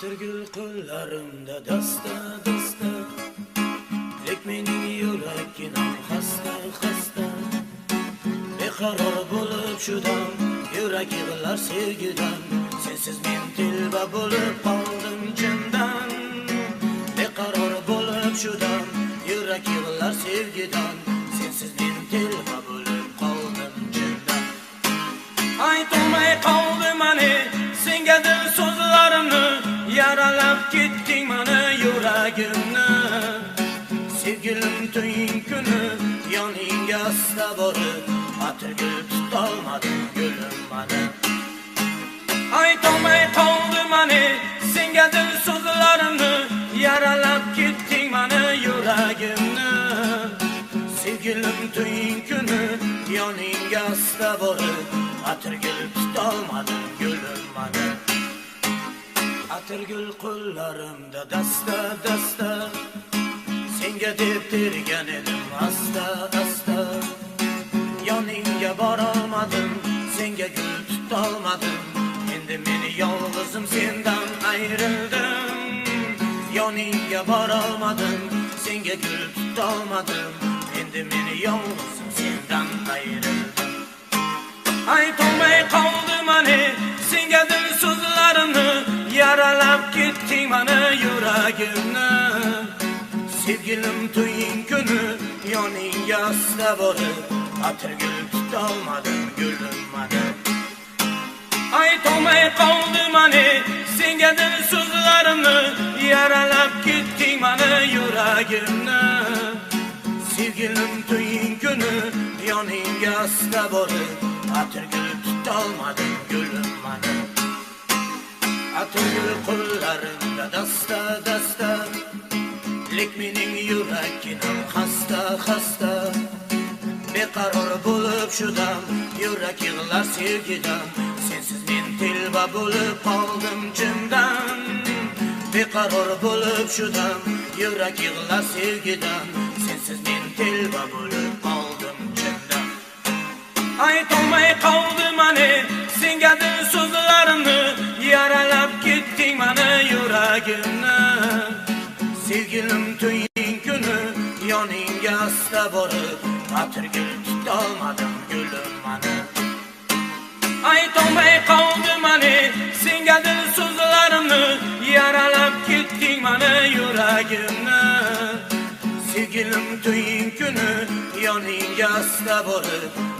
Atirgul qo'llarimda dasta dasta, lek mening yuragim xasta xasta. Beqaror bo'lib shudam, yurak yig'lar sevgidan. Sensiz men telba bo'lib qoldim chindan. Beqaror bo'lib shudam, yurak yig'lar sevgidan. Sensiz men telba bo'lib qoldim chindan. Aytolmay qoldim mani senga dil so'zlarimni, yaralab ketding mani yuragimni. Sevgilim to'ying kuni yoningga asta borib, atirgul tutolmadim gulim mani. Aytolmay qoldim mani senga dil so'zlarimni, yaralab ketding mani yuragimni. Sevgilim to'ying kuni yoningga asta borib, atirgul tutolmadim gulim mani. Atirgul qo'llarimda dasta dasta, senga deb tergan edim asta asta. Yoningga borolmadim, senga gul tutolmadim. Endi meni yolg'izim sendan ayrildim. Yoningga borolmadim, senga gul tutolmadim. Endi meni yolg'izim sendan ayrildim. Aytolmay qoldim mani senga dil so'zlarimni, yaralab ketding mani yuragimni. Sevgilim to'ying kuni yoningga asta borib, atirgul tutolmadim gulim mani. Aytolmay qoldim mani senga dil so'zlarimni, yaralab ketding mani yuragimni. Sevgilim to'ying kuni yoningga asta borib, atirgul tutolmadim gulim mani. Atirgul qo'llarimda dasta dasta, lek mening yuragim xasta xasta. Beqaror bo'lib shudam, yurak yig'lar sevgidan. Sensiz men telba bo'lib qoldim chindan. Beqaror bo'lib shudam, yurak yig'lar sevgidan. Sensiz men telba bo'lib qoldim chindan. Aytolmay qoldim mani senga dil so'zlarimni, yaralab ketding mani yuragimni. Sevgilim to'ying kuni yoningga asta borib, atirgul tutolmadim gulim mani. Aytolmay qoldim mani senga dil so'zlarimni, yaralab ketding mani yuragimni. Sevgilim to'ying kuni yoningga asta borib,